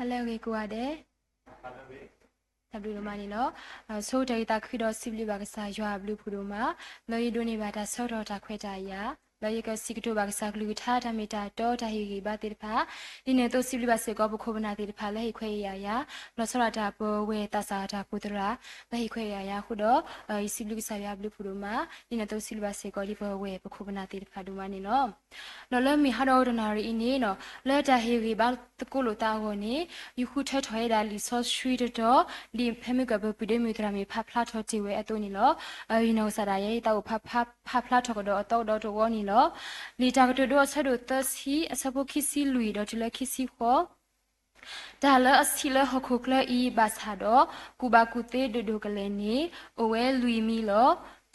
ဟါလၢအဂ့ၤကိးဂၤဒဲး, တၢ်ဘျုးဒိၣ်မးန့ၣ်လီၤ. ဆိကတၢၢ်ယသးခုဒီးစံးဘျုးဘၣ်ကစၢ်ယွၤအဘျုးအဖှိၣ်ဒိၣ်မး, လၢယဒိးန့ၢ်ဘၣ်တၢ်ဆၢကတီၢ်တၢ်ခွဲးတၢ်ယာ်, လၢယကစံးကတိၤဘၣ်ကစၢ်ကလုၢ်ကထါတၢ်မ့ၢ်တၢ်တီတၢ်ဟ့ၣ်ဂံၢ်ဘါသ့ၣ်တဖၣ်, ဒ်န့ၣ်အသိးစံးဘျုးဘၣ်စ့ၢ်ကီးပခိၣ်ပနၢ်သ့ၣ်တဖၣ်လၢဟ့ၣ်ခွဲးဟ့ၣ်ယာ်ယၤ, လီၤဆီဒၣ်တၢ်ပဝဲသးစၢ်တၢ်ကိးသရၣ် လၢဟ့ၣ်ခွဲးဟ့ၣ်ယာ်ယၤအဃိဒီး, ယစံးဘျုးကစၢ်ယွၤအဘျုးအဖှိၣ်ဒိၣ်မး, ဒ်န့ၣ်အသိးစံးဘျုးဘၣ်စ့ၢ်ကီးဒ်ပဝဲပခိၣ်ပနၢ်သ့ၣ်တဖၣ်ဒိၣ်မးန့ၣ်လီၤ. ဒီးလၢမုၢ်ဟါဒီးတနၣ်ရံၣ်အံၤန့ၣ်, လၢတၢ်ဟ့ၣ်ဂံၢ်ဘါသကိးလိာ်သးအဂီၢ်န့ၣ်, ယဃုထၢထီၣ်ဝဲဒၣ်လံာ်စီဆှံတတီၤ, ဒ်ဖဲမုၢ်ကၢၢ်ပၢၢ်ပုၢ်ဒ့မုၣ်သရၣ်မုၣ်ဖးဖျါထီၣ်တ့ၢ်ဝဲအသိးန့ၣ်လီၤ. ယနီၢ်ကစၢ်ဒၣ်ယဲ ယသးအိၣ်ဖးဖျါထီၣ်ကဒီးအသီကဒီးတဝီန့ၣ်လီၤ. လံာ်တၢ်ကတိၤဒိအဆၢဒိၣ်သၢဆံ အဆၢဖိခံဆံလွံၢ်ဒီးတုၤလၢခံဆံဃိး တၢ်လၢအဆံးလၢဟီၣ်ခိၣ်ချၢအံၤဘၣ်ဆၣ်ဒီး, ကူၣ်ဘၣ်ကူၣ်သ့ဒိၣ်ဒိၣ်ကလဲာ်န့ၣ်, အိၣ်ဝဲလွံၢ်မံၤလီၤ.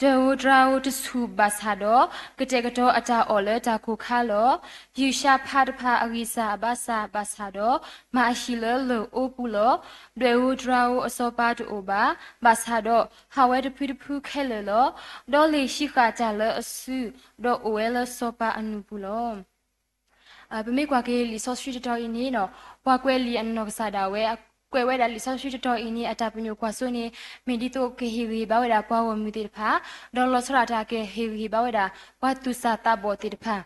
တၢ်ဧိၤတြၤဧိၤတဆူၣ်ဘၣ်ဆၣ်ဒီး, ကတဲာ်ကတီၤအတၢ်အီၣ်လၢတၢ်ကိၢ်ခါလီၤ. ယုၢ်ၡါဖးတဖၣ်အဂံၢ်စၢ်အဘၣ်ဆၣ်ဘၣ်ဆၣ်ဒီး, မၤအဟံၣ်လၢလၢၢ်အိပူၤလီၤ. ဒွဲၣ်ဧိၤတြၤဧိၤအစီၤပၤတအိၣ်ဘၣ်, ဘၣ်ဆၣ်ဒီး, ဟးဝဲတဖုတဖုခဲလၢာ်လီၤ. ဒီးလ့ၣ်ဟံးဃာ်တၢ်လၢအစု, ဒီးအိၣ်ဝဲလၢစီၤပၤအနုာ်ပူၤလီၤ. ပမ့ၢ်ကွၢ်က့ၤလံာ်စီဆှံတတီၤအံၤန့ၣ်, ပှၤကွဲးလံာ်အနီၢ်ကစၢ်ဒၣ်ဝဲ ကွဲးဝဲဒၣ်လံာ်စီဆှံတတီၤအံၤန့ၣ် အတၢ်ပညိၣ်ကွၢ်စိန့ၣ် မ့ၢ်ဒ်သိးကဟ့ၣ်ဂံၢ်ဟ့ၣ်ဘါဝဲဒၣ်ပှၤဂီၢ်မုၢ်သ့ၣ်တဖၣ်, ဒီးလီၤဆီဒၣ်တၢ်ကဟ့ၣ်ဂံၢ်ဟ့ၣ်ဘါဝဲဒၣ် ပှၤသူၣ်စၢ်သးဘီၣ်သ့ၣ်တဖၣ်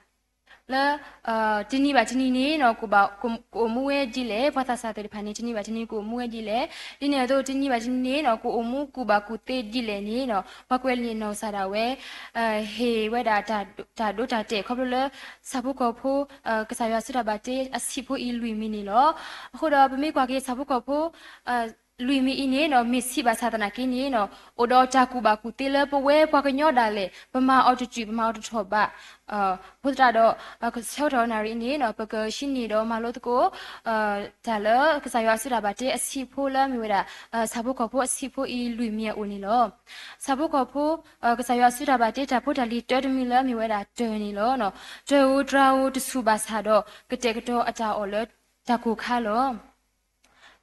လၢ တနံၤဘၣ်တနံၤန့ၣ် ကအိၣ်မူဝဲဒ်လဲၣ်, ပှၤသးစၢ်သ့ၣ်တဖၣ်န့ၣ် တနံၤဘၣ်တနံၤကအိၣ်မူဝဲဒ်လဲၣ်, ဒ်န့ၣ်အသိးတနံၤဘၣ်တနံၤန့ၣ် ကအိၣ်မူကူၣ်ဘၣ်ကူၣ်သ့ဒ်လဲၣ်န့ၣ် ပှၤကွဲးလံာ်အနီၢ်ကစၢ်ဒၣ်ဝဲ ဟ့ၣ်ဝဲဒၣ် တၢ်ဒိတၢ်တဲာ်ခီဖျိလၢ ဆၣ်ဖိကီၢ်ဖိ ကစၢ်ယွၤအစုတၢ်ဘၣ်တ့အဆံးဖိအံၤလွံၢ်မံၤန့ၣ်လီၤ. အဃိဒီးပမ့ၢ်ကွၢ်က့ၤဆၣ်ဖိကီၢ်ဖိ လွံၢ်မံၤအံၤန့ၣ် မ့ၢ်ဆံးဘၣ်ဆၣ်သနာ်က့န့ၣ် အိၣ်ဒီးတၢ်ကူၣ်ဘၣ်ကူၣ်သ့လၢပဝဲပှၤကညီဒၣ်လဲာ် ပမၤအီၤတတုာ် ပမၤအီၤတထီၣ်ဘၣ် အဃိသတးဒီး ဆၢကတီၢ်နၣ်ရံၣ်အံၤန့ၣ် ပကဟံးန့ၢ်ဒီးမၤလိသကိး တၢ်လၢကစၢ်ယွၤအစုတၢ်ဘၣ်တ့အဆံးဖိလၢအမ့ၢ်ဝဲဒၣ် ဆၣ်ဖိကီၢ်ဖိအဆံးဖိအံၤလွံၢ်မံၤအအိၣ်န့ၣ်လီၤ. ဆၣ်ဖိကီၢ်ဖိ ကစၢ်ယွၤအစုတၢ်ဘၣ်တ့တၢ်ဖိတၢ်လံၤတၢတမံၤလၢအမ့ၢ်ဝဲဒၣ်တၢၢ်န့ၣ်လီၤ. တၢၢ်ဧိၤတြၤဧိၤတဆူၣ်ဘၣ်ဆၣ်ဒီး ကတဲာ်ကတီၤအတၢ်အီၣ်လၢတၢ်ကိၢ်ခါလီၤ.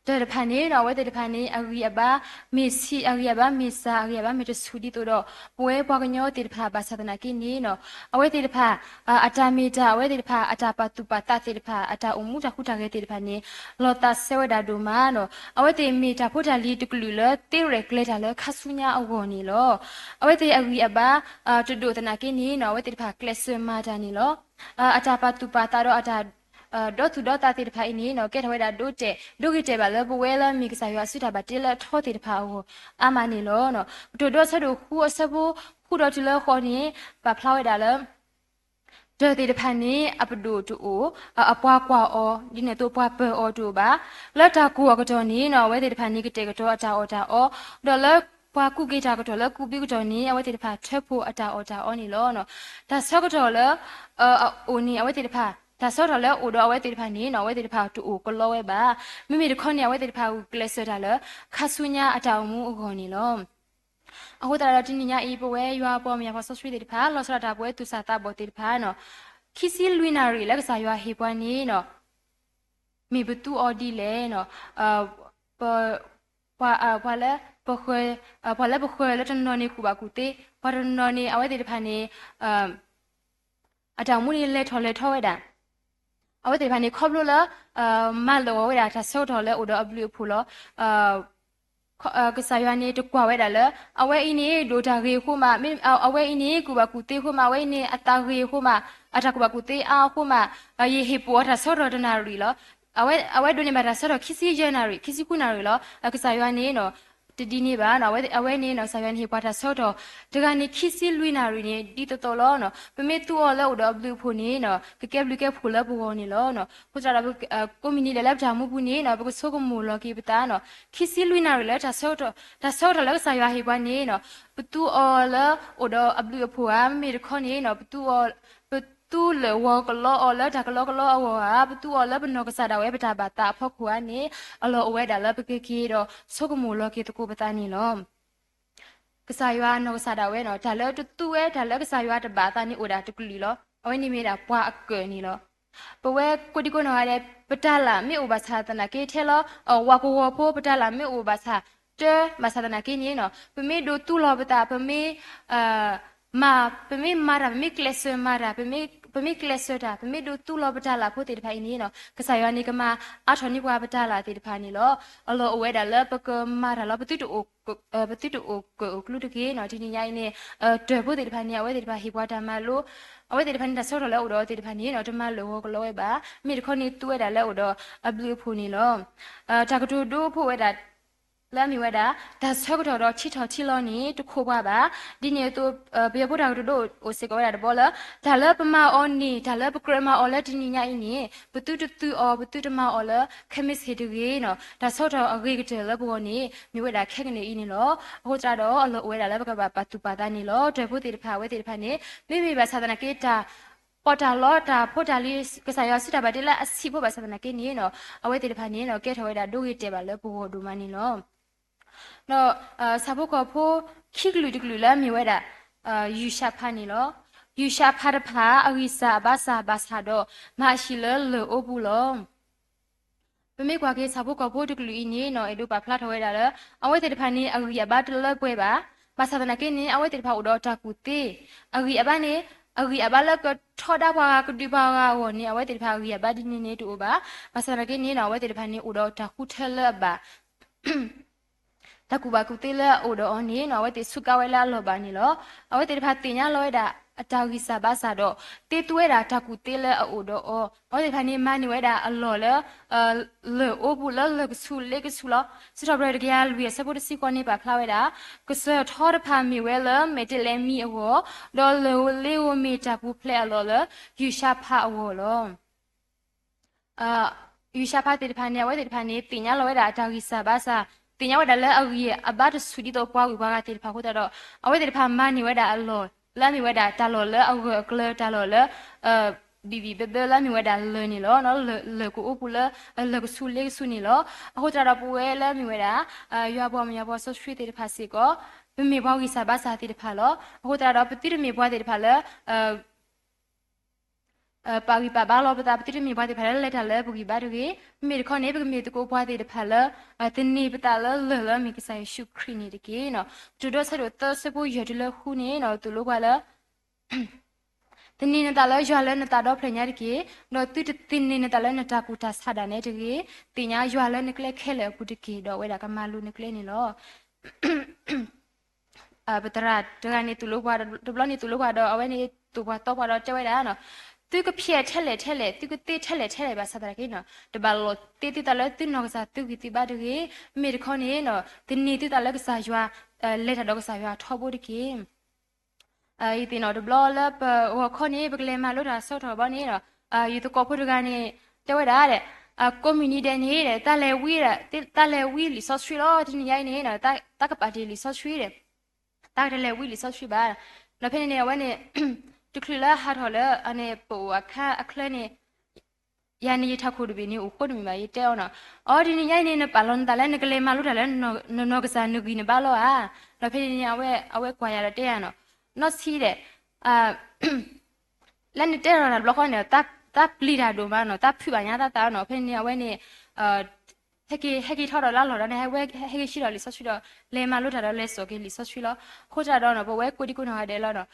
တၢၢ်တဖၣ်န့ၣ် အဝဲသ့ၣ်တဖၣ်န့ၣ် အဂံၢ်အဘါမ့ၢ်ဆံး အဂံၢ်အဘါမ့ၢ်စၢ် အဂံၢ်အဘါမ့ၢ်တဆူၣ်ဒ်သိးဒီး ပဝဲပှၤကညီသ့ၣ်တဖၣ်ဘၣ်ဆၣ်သနာ်က့န့ၣ် အဝဲသ့ၣ်တဖၣ် အတၢ်မ့ၢ်တၢ် အဝဲသ့ၣ်တဖၣ် အတၢ်ပာ်သူၣ်ပာ်သးသ့ၣ်တဖၣ် အတၢ်အိၣ်မူတၢ်ဟူးတၢ်ဂဲၤသ့ၣ်တဖၣ်န့ၣ် လီၤသးစဲဝဲဒၣ်ဒိၣ်မးန့ၣ် အဝဲသ့ၣ်မ့ၢ်တၢ်ဖိတၢ်လံၤတကလုာ်လၢသ့ရဲၣ်ကျဲၤတၢ်လၢခါဆူညါအဂီၢ်န့ၣ်လီၤ. အဝဲသ့ၣ်အဂံၢ်အဘါ တဒိၣ်သနာ်က့န့ၣ် အဝဲသ့ၣ်တဖၣ်ကျဲးစၢးမၤတၢ်န့ၣ်လီၤ. အတၢ်ပာ်သူၣ်ပာ်သးဒီးအတၢ် ဒီသူၣ်ဒီသးသ့ၣ်တဖၣ်အံၤန့ၣ် ကဲထီၣ်ဝဲဒၣ်ဒိတဲာ် ဒိဂ့ၤတဲာ်ဘၣ်လၢပဝဲလၢမ့ၢ်ကစၢ်ယွၤအစုတၢ်ဘၣ်တ့လၢအထီသ့ၣ်တဖၣ်အဂီၢ် အါမးန့ၣ်လီၤ. ကတိၤဒိအဆၢဒိၣ်ဃုအဆၢဖိဃုဒီးတုၤလၢဃိးန့ၣ် ပာ်ဖျါဝဲဒၣ်လၢ တၢၢ်သ့ၣ်တဖၣ်န့ၣ် အပဒိၣ်တအိၣ်, အပှၤကွၢ်အီၤ ဒ်န့ၣ်အသိးပှၤပၢၤအီၤတအိၣ်ဘၣ်. လၢတၢ်ကူၣ်အီၤကတီၢ်န့ၣ် အဝဲသ့ၣ်တဖၣ်န့ၣ် ကတဲာ်ကတီၤအတၢ်အီၣ်တၢ်အီ, ဒီးလၢပှၤကူၣ်က့ၤတၢ်ကတီၢ်လၢကူၣ်ဘုကတီၢ်န့ၣ် အဝဲသ့ၣ်တဖၣ်ထၢဖှိၣ်အတၢ်အီၣ်တၢ်အီန့ၣ်လီၤ. တၢ်ဆၢကတီၢ်လၢ အအိၣ်န့ၣ် အဝဲသ့ၣ်တဖၣ် တၢ်ဆၢကတီၢ်လၢအအိၣ်ဒီးအဝဲသ့ၣ်တဖၣ်န့ၣ် အဝဲသ့ၣ်တဖၣ်တအိၣ်ကလီဝဲဘၣ်. မ့မ့ၢ်တခီန့ၣ် အဝဲသ့ၣ်တဖၣ်ဂုာ်ကျဲးစၢးတၢ်လၢ ခါဆူညါအတၢ်အိၣ်မူအဂီၢ်န့ၣ်လီၤ. အဃိသတးဒီးတနံၤညါအံၤ ပဝဲယွၤအပှၤမၢယၤပှၤစီဆှံသ့ၣ်တဖၣ် လီၤဆီဒၣ်တၢ်ပဝဲသူၣ်စၢ်သးဘီၣ်သ့ၣ်တဖၣ်န့ၣ် ခံဆံလွံၢ်နၣ်ရံၣ်လၢကစၢ်ယွၤဟ့ၣ်ပှၤန့ၣ် မ့ၢ်ပသူအီၤဒ်လဲၣ်. ပှၤလၢပဃၢၤ ပှၤလၢပဃၢၤလၢတနီၤန့ၣ်ကူၣ်ဘၣ်ကူၣ်သ့, ပှၤတနီၤန့ၣ် အဝဲသ့ၣ်တဖၣ်န့ၣ် အတၢ်အိၣ်မူန့ၣ်လဲၤထီၣ်လဲၤထီဝဲဒၣ်. အဝဲသ့ၣ်တဖၣ်န့ၣ် ခီဖျိလၢ မၤလၢာ်ဂီၤဝဲဒၣ်တၢ်ဆၢကတီၢ်လၢအိၣ်ဒီးအဘျုးအဖှိၣ်လီၤ. ကစၢ်ယွၤန့ၣ်တကွၢ်ဝဲဒၣ်လၢ အဝဲအံၤန့ၣ်ဒိၣ်တၢ်ဂ့ၤအဃိမး, အဝဲအံၤန့ၣ်ကူၣ်ဘၣ်ကူၣ်သ့အဃိမး, အဝဲအံၤန့ၣ်အသးဂ့ၤအဃိမး, အတၢ်ကူၣ်ဘၣ်ကူၣ်သ့အါအဃိမး, ယဟ့ၣ်ပိာ်အီၤတၢ်ဆၢကတီၢ်တနၣ်ရံၣ်လီၤ. အဝဲဒိးန့ၢ်ဘၣ်တၢ်ဆၢကတီၢ်ခံဆံယဲၢ်နၣ်ရံၣ်, ခံဆံဃုနၣ်ရံၣ်လီၤ. ကစၢ်ယွၤန့ၣ် တဒ်န့ၣ်ဘၣ်. အဝဲန့ၣ် ကစၢ်ယွၤန့ၣ်ဟ့ၣ်ပှၤတၢ်ဆၢကတီၢ် တဂၤန့ၣ်ခံဆံလွံၢ်နၣ်ရံၣ်န့ၣ် ဒ်သိးသိးလီၤ. ပမ့ၢ်သူအီၤလၢအိၣ်ဒီးအဘျုးအဖှိၣ်န့ၣ် ကကဲဘျုးကဲဖှိၣ်လၢပဂီၢ်န့ၣ်လီၤ. အဃိသတးဒီး ကိးမုၢ်နံၤဒဲးလၢပတၢ်မူပူၤန့ၣ် ပကဆိကမိၣ်လီၤက့ၤပသးန့ၣ် ခံဆံလွံၢ်နၣ်ရံၣ်လၢတၢ်ဆၢကတီၢ် တၢ်ဆၢကတီၢ်လၢကစၢ်ယွၤဟ့ၣ်ပှၤန့ၣ် ပသူအီၤလၢအိၣ်ဒီးအဘျုးအဖှိၣ်ဧါ, မ့မ့ၢ်တခီန့ၣ် ပသူအီၤ ပသူလၢာ်ဝီၤကလီအီၤလၢတၢ်ကလီကလီအဂီၢ်ဧါ, ပသူအီၤလၢပနီၢ်ကစၢ်ဒၣ်ဝဲပတၢ်ဘၣ်သးအဖီခိၣ်ဧါန့ၣ် အလီၢ်အိၣ်ဝဲဒၣ်လၢပကက့ၤဒီးဆိကမိၣ်လီၤက့ၤသကိးပသးန့ၣ်လီၤ. ကစၢ်ယွၤနီၢ်ကစၢ်ဒၣ်ဝဲန့ၣ် တၢ်လၢတသူဝဲ တၢ်လၢကစၢ်ယွၤတဘၣ်အသးန့ၣ်အိၣ်ဒၣ်တကလုာ်လီၤ. အဝဲန့ၣ်မ့ၢ်ဒၣ်ပှၤအကၢၣ်န့ၣ်လီၤ. ပဝဲကိးဒံကိးနီၢ်ဂၤဒဲး ပတၢ်လၢ်မ့ၢ်အိၣ်ဘၣ်ဆၣ်သနာ်က့ထဲလီၤ, ဝၤကဝီၤဖိ ပတၢ်လၢ်မ့ၢ်အိၣ်ဘၣ်ဆၣ် တၢ်ဘၣ်ဆၣ်သနာ်က့န့ၣ် ပမ့ၢ်ဒိးသူလီၤပသး ပမ့ၢ် မၤ ပမ့ၢ်မၤတၢ် ပမ့ၢ်ကျဲးစၢးမၤတၢ် ပမ့ၢ် ပမ့ၢ်ကျဲးစၢးတၢ် ပမ့ၢ်ဒိးသူလီၤပတၢ်လၢ်ဖိသ့ၣ်တဖၣ်အံၤန့ၣ်နီၤ ကစၢ်ယွၤန့ၣ်ကမၤအါထီၣ်န့ၢ်ပှၤပတၢ်လၢ်သ့ၣ်တဖၣ်န့ၣ်လီၤ. အလီၢ်အိၣ်ဝဲဒၣ်လၢပကမၤတၢ်လီၤ ပသုတအိၣ် ပသုတအိၣ်ကၢၣ်အိၣ်ကျူတဂ့ၤနီၤ. တနံၤညါအံၤန့ၣ် တၢၢ်ဖိသ့ၣ်တဖၣ်န့ၣ် အဝဲသ့ၣ်တဖၣ်ဟ့ၣ်ပှၤတၢ်မၤလိ အဝဲသ့ၣ်တဖၣ်န့ၣ် တၢ်ဆၢကတီၢ်လၢအအိၣ်ဒီးအဝဲသ့ၣ်တဖၣ်န့ၣ်နီၤ တမၤလၢာ်ဂီၤကလီဝဲဘၣ်. မ့ၢ်တခီန့ၣ် သူဝဲဒၣ်လၢအအိၣ်ဒီးအဘျုးအဖှိၣ်န့ၣ်လီၤ. တၢ်ကတိၤဒိဖိဝဲဒၣ် လၢအမ့ၢ်ဝဲဒၣ် တၢ်ဆၢကတီၢ်ဒီးထံထီၣ်ထံလီၤန့ၣ် တခိးပှၤဘၣ်. ဒ်န့ၣ်အသိး ပယီၤဖိတၢ်ကတိၤဒိအိၣ်စ့ၢ်ကီးဝဲဒၣ်တဘီလၢ တၢ်လၢပမၤအီၤန့ၣ် တၢ်လၢပကြၢးမၤအီၤလၢတနံၤညါအံၤန့ၣ် ပသုတသုအီၤ ပသုတမၤအီၤလၢ ခဲမုၢ်ဆ့ၣ်တဂ့ၤနီၤ. တၢ်ဆၢကတီၢ်အဂ့ၤကတၢၢ်လၢပဂီၢ်န့ၣ် မ့ၢ်ဝဲဒၣ်ခဲကနံၣ်အံၤန့ၣ်လီၤ. အဃိသတးဒီး အလီၢ်အိၣ်ဝဲဒၣ်လၢပကဘၣ်ပာ်သူၣ်ပာ်သးန့ၣ်လီၤ. တၢၢ်ဖိသ့ၣ်တဖၣ် အဝဲသ့ၣ်တဖၣ်န့ၣ် မ့မ့ၢ်ဘၣ်ဆၣ်သနာ်က့ တၢ်ပီးတၢ်လီ တၢ်ဖိတၢ်လံၤ ကစၢ်ယွၤစုတၢ်ဘၣ်တ့လၢအဆံးဖိဘၣ်ဆၣ်သနာ်က့န့ၣ်နီၤ အဝဲသ့ၣ်တဖၣ်န့ၣ်နီၤ ကဲထီၣ်ဝဲဒၣ်ဒိဂ့ၤတဲာ်ဘၣ်လၢပဂီၢ်ဒိၣ်မးန့ၣ်လီၤ. ဒီးဆၣ်ဖိကီၢ်ဖိ ခံကလုာ်တကလုာ်လၢအမ့ၢ်ဝဲဒၣ် ယုၢ်ၡါဖးန့ၣ်လီၤ. ယုၢ်ၡါဖးတဖၣ် အဂံၢ်စၢ်အဘါစၢ်ဘၣ်ဆၣ်ဒီး မၤအဟံၣ်လၢလၢၢ်အိပူၤလီၤ. ပမ့ၢ်ကွၢ်က့ၤဆၣ်ဖိကီၢ်ဖိတကလုာ်အံၤန့ၣ်နီၤ အဲၣ်ဒိးပာ်ဖျါထီၣ်ဝဲဒၣ်လၢ အဝဲသ့ၣ်တဖၣ်န့ၣ် အဂံၢ်အဘါတလၢပှဲၤဘၣ်. ဘၣ်ဆၣ်သနာ်က့န့ၣ် အဝဲသ့ၣ်တဖၣ်အိၣ်ဒီးတၢ်ကူၣ်သ့, အဂံၢ်အဘါန့ၣ် အဂံၢ်အဘါလၢကထီဒါပှၤဂၤ ကဒုးပှၤဂၤအဂီၢ်န့ၣ် အဝဲသ့ၣ်တဖၣ်အဂံၢ်အဘါဒ်န့ၣ်န့ၣ်တအိၣ်ဘၣ်. ဘၣ်ဆၣ်သနာ်က့န့ၣ်နီၤ အဝဲသ့ၣ်တဖၣ်န့ၣ် အိၣ်ဒီးတၢ်ဃုထၢလၢအဘၣ် တၢ်ကူၣ်ဘၣ်ကူၣ်သ့လၢအအိၣ်ဒီးအီၤန့ၣ်နီၤ အဝဲသ့ၣ်စူးကါဝဲလၢအလီၢ်ဘၣ်န့ၣ်လီၤ. အဝဲသ့ၣ်တဖၣ်သ့ၣ်ညါလီၤဝဲဒၣ်အတၢ်ဂံၢ်စၢ်ဘါစၢ်ဒီး သ့သူဝဲဒၣ်တၢ်ကူၣ်သ့လၢအအိၣ်ဒီးအီၤ. အဝဲသ့ၣ်တဖၣ်န့ၣ် မၤန့ၢ်ဝဲဒၣ်အလီၢ်လၢ လၢၢ်အိပူၤလၢလၢၢ်ကဆူးလ့ကဆူးလီၤ. စံးထီၣ်ပတြၢၤတကယၤလွံၢ်အဆၢဖိတဆံဃိးန့ၣ် ပာ်ဖျါဝဲဒၣ် ကစၢၢ်ထီတဖၣ်မ့ၢ်ဝဲလၢမဲာ်တဲးလဲးမံအဂီၢ်, ဒီးလၢၢ်ဧိၤလ့ဧိၤမ့ၢ်တၢ်ပူၤဖျဲးအလီၢ်လၢ ယုၢ်ၡါဖးအဂီၢ်လီၤ. ယုၢ်ၡါဖးသ့ၣ်တဖၣ်န့ၣ် အဝဲသ့ၣ်တဖၣ်န့ၣ် သ့ၣ်ညါလီၤဝဲဒၣ်အတၢ်ဂံၢ်စၢ်ဘါစၢ်, သ့ၣ်ညါဝဲဒၣ်လၢအဂံၢ်အဘါတဆူၣ်ဒ်သိးပှၤဂုၤပှၤဂၤသ့ၣ်တဖၣ်အဃိသတးဒီး အဝဲသ့ၣ်တဖၣ်မၤန့ၢ်ဝဲဒၣ်အလီၢ် လၢအမ့ၢ်ဝဲဒၣ်တၢ်လီၢ်လၢအဂၢၢ်အကျၢၤ တၢ်လီၢ်လၢ ဘံၣ်ဘံၣ်ဘၢဘၢလၢအမ့ၢ်ဝဲဒၣ်လၢၢ်န့ၣ်လီၤ. လၢၢ်ကအိပူၤလၢ လၢၢ်ကဆူးလ့ကဆူးန့ၣ်လီၤ. အဃိသတးဒီးပဝဲလၢအမ့ၢ်ဝဲဒၣ် ယွၤပှၤမၢယွၤပှၤစီဆှံသ့ၣ်တဖၣ်စ့ၢ်ကီး ပမ့ၢ်ပှၤဂံၢ်စၢ်ဘါစၢ်သ့ၣ်တဖၣ်လီၤ. အဃိသတးဒီးပသုတမ့ၢ်ပှၤသ့ၣ်တဖၣ်လၢ ပာ်ဂံၢ်ပာ်ဘါလီၤပသး, ပသုတမ့ၢ်ပှၤသ့ၣ်တဖၣ်လၢလဲၤတၢ်လၢပဂံၢ်ဘါတဂ့ၤ. မ့မ့ၢ်တခီန့ၣ် ပကမ့ၢ်သကိးပှၤသ့ၣ်တဖၣ်လၢ သန့ၤပသးလၢလၢၢ်လၢအမ့ၢ်ကစၢ်ယ့ၣ်ၡူးခရံာ်န့ၣ်တက့ၢ်. ကတိၤဒိအဆၢဒိၣ်သၢအဆၢဖိယဲၢ်တုၤလၢဃုန့ၣ် သိၣ်လိပှၤလၢ သန့ၤနသးလၢယွၤလၢနသးဒီဖျၢၣ်ညါတက့ၢ်. ဒီးသုတသန့ၤနသးလၢနတၢ်ကူၣ်တၢ်ဆးဒၣ်နဲတဂ့ၤ. သ့ၣ်ညါယွၤလၢနကျဲခဲလၢာ်အပူၤတက့ၢ်, ဒီးအဝဲဒၣ်ကမၤလိၤနကျဲန့ၣ်လီၤ. ပသရၣ်တဂၤန့ၣ်သိၣ်လိပှၤ, တဘျီန့ၣ်သိၣ်လိပှၤဒီး အဝဲန့ၣ်သိၣ်ပှၤသီပှၤဒီးတဲဝဲဒၣ်, သုကဖျဲးထဲလဲၣ်ထဲလဲၣ်, သုကသ့ထဲလဲၣ်ထဲလဲၣ်ဘၣ်ဆၣ်သနာ်က့နီၤ, တဘၣ်လိာ်သ့သုသးလၢသုနီၢ်ကစၢ်သုဂံၢ်သုဘါတဂ့ၤ. မ့မ့ၢ်တခီန့ၣ်နီၤ သန့ၤသုသးလၢကစၢ်ယွၤ, လဲၤတၢ်ဒီးကစၢ်ယွၤထီဘိတက့ၢ်. ယသ့ၣ်နီၣ်တဘျီလၢပဂီၢ်ခီန့ၣ် ပကလဲၤမၤလိတၢ်ဆၢကတီၢ်ဘီန့ၣ်, ယသကိးဖိတဂၤန့ၣ် တဲဝဲဒၣ်ဒီး, ကိးမုၢ်နံၤဒဲးန့ၣ်ဒီး တၢ်လဲၤဝံလံာ်စီဆှံလီၤ. တနံၤညါအံၤန့ၣ် တၢ်ကပာ်တ့ၢ်လံာ်စီဆှံဒီး တၢ်ကတလဲၤဝံလံာ်စီဆှံဘၣ်. ဒီးဖဲန့ၣ်န့ၣ် အဝဲန့ၣ် တချုးလၢဟးထီၣ်လၢ အန့ၣ်ပအိၣ်အခါအချၢန့ၣ် ယၤန့ၣ်ယထးခိၣ်တဘ့ၣ်န့ၣ် အိၣ်ဃိတမံၤဘၣ် ယတဲအီၤနီၤ. အီ တနံၤညါအံၤန့ၣ် နပာ်လီၤနသးလၢနကလဲၤမၤလိတၢ်လၢ နနီၢ်ကစၢ်နဂံၢ်နဘါလီၤဧါ. ဒီးဖဲန့ၣ်န့ၣ် အဝဲကွၢ်ယၤဒီးတဲယၤနီၤ, နီၢ်ဆံဒီး လၢနတဲထီၣ်တၢ်တဘျီဃီန့ၣ် တၢ်ပျံၤတၢ်ဒိၣ်မးနီၤ, တၢ်ဖုးဘၣ်ညါတၢ်သးနီၤ. ဖဲန့ၣ်န့ၣ် အဝဲန့ၣ် ဟဲက့ၤ ဟဲက့ၤထီၣ်ဒီးလၢအလီၢ်ဒီးန့ၣ် အဝဲဟဲက့ၤဆှၢဒီးလံာ်စီဆှံဒီး လဲၤမၤလိတၢ်ဒီးလဲၤစိာ်က့ၤလံာ်စီဆှံလီၤ. အဃိသတးဒီးနီၤ ပဝဲကိးဒံကိးနီၢ်ဂၤဒဲးလီၤနီၤ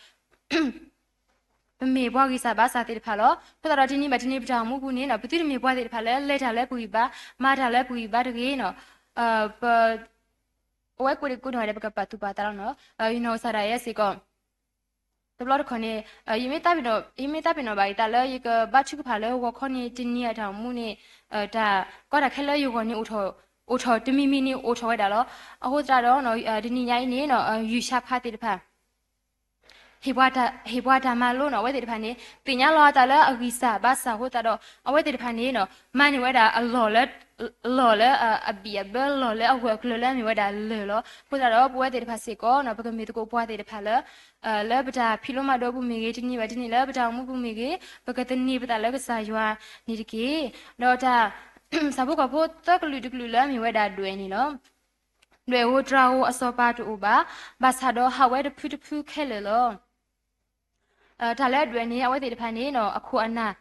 ပမ့ၢ်ပှၤဂံၢ်စၢ်ဘါစၢ်သ့ၣ်တဖၣ်လီၤ. အဃိသတးဒီးတနံၤဘၣ်တနံၤပတၢ်အိၣ်မူပူၤန့ၣ်နီၤ ပသုတမ့ၢ်ပှၤသ့ၣ်တဖၣ်လၢလဲၤတၢ်လၢပဂံၢ်ဘါ, မၤတၢ်လၢပဂံၢ်ဘါတဂ့ၤနီၤ. ပ ပဝဲကိးဒံကိးနီၢ်ဂၤဒဲး ပကပာ်သူၣ်ပာ်သးလီၤနီၤ. ယနီၢ်ကစၢ်ဒၣ်ယဲစ့ၢ်ကီး တဘျီတခီၣ်န့ၣ် ယမ့ၢ်သးပ့ၤနီၣ် ယမ့ၢ်သးပ့ၤနီၣ်ဘၣ်ယသးလၢယကဘါထုကဖၣ်လၢဂီၤခီန့ၣ် တနံၤအတၢ်အိၣ်မူန့ၣ် တၢ်ကီတၢ်ခဲလၢယဂီၢ်န့ၣ် အိၣ်ထီၣ်တမံၤမံၤန့ၣ်အိၣ်ထီၣ်ဝဲဒၣ်လီၤ. အဃိသတးဒီး တနံၤညါအံၤန့ၣ် ယုၢ်ၡါဖးသ့ၣ်တဖၣ် ဟ့ၣ်ပှၤတၢ်မၤလိနီၤ အဝဲသ့ၣ်တဖၣ်န့ၣ် သ့ၣ်ညါလီၤအသးလၢအဂံၢ်စၢ်ဘါစၢ်အဃိသတးဒီး အဝဲသ့ၣ်တဖၣ်န့ၣ် မၤန့ၢ်ဝဲဒၣ်အလီၢ်လၢ လီၢ်လၢအဘံၣ်အဘၢ လီၢ်လၢအဂၢၢ်အကျၢၤလၢအမ့ၢ်ဝဲဒၣ်လၢၢ်လီၤ. အဃိသတးဒီး ပဝဲသ့ၣ်တဖၣ်စ့ၢ်ကီးနီၤ ပကမ့ၢ်သကိးပှၤသ့ၣ်တဖၣ်လၢ လၢပတၢ်ဖံးလိမၤဒိးအပူၤမ့ၢ်ဂ့ၤ, တနံၤဘၣ်တနံၤလၢပတၢ်အိၣ်မူပူၤမ့ၢ်ဂ့ၤ, ပကသန့ၤပသးလၢကစၢ်ယွၤန့ၣ်တက့ၢ်. ဒီးတၢ် ဆၣ်ဖိကီၢ်ဖိသၢကလုာ်တကလုာ်လၢအမ့ၢ်ဝဲဒၣ်ဒွဲၣ်န့ၣ်လီၤ. ဒွဲၣ်ဧိၤတြၤဧိၤအစီၤပၤတအိၣ်ဘၣ်, ဘၣ်ဆၣ်ဒီးဟးဝဲတဖုတဖုခဲလၢာ်လီၤ. တၢ်လၢဒွဲၣ်န့ၣ် အဝဲသ့ၣ်တဖၣ်န့ၣ် အခိၣ်အနၢ်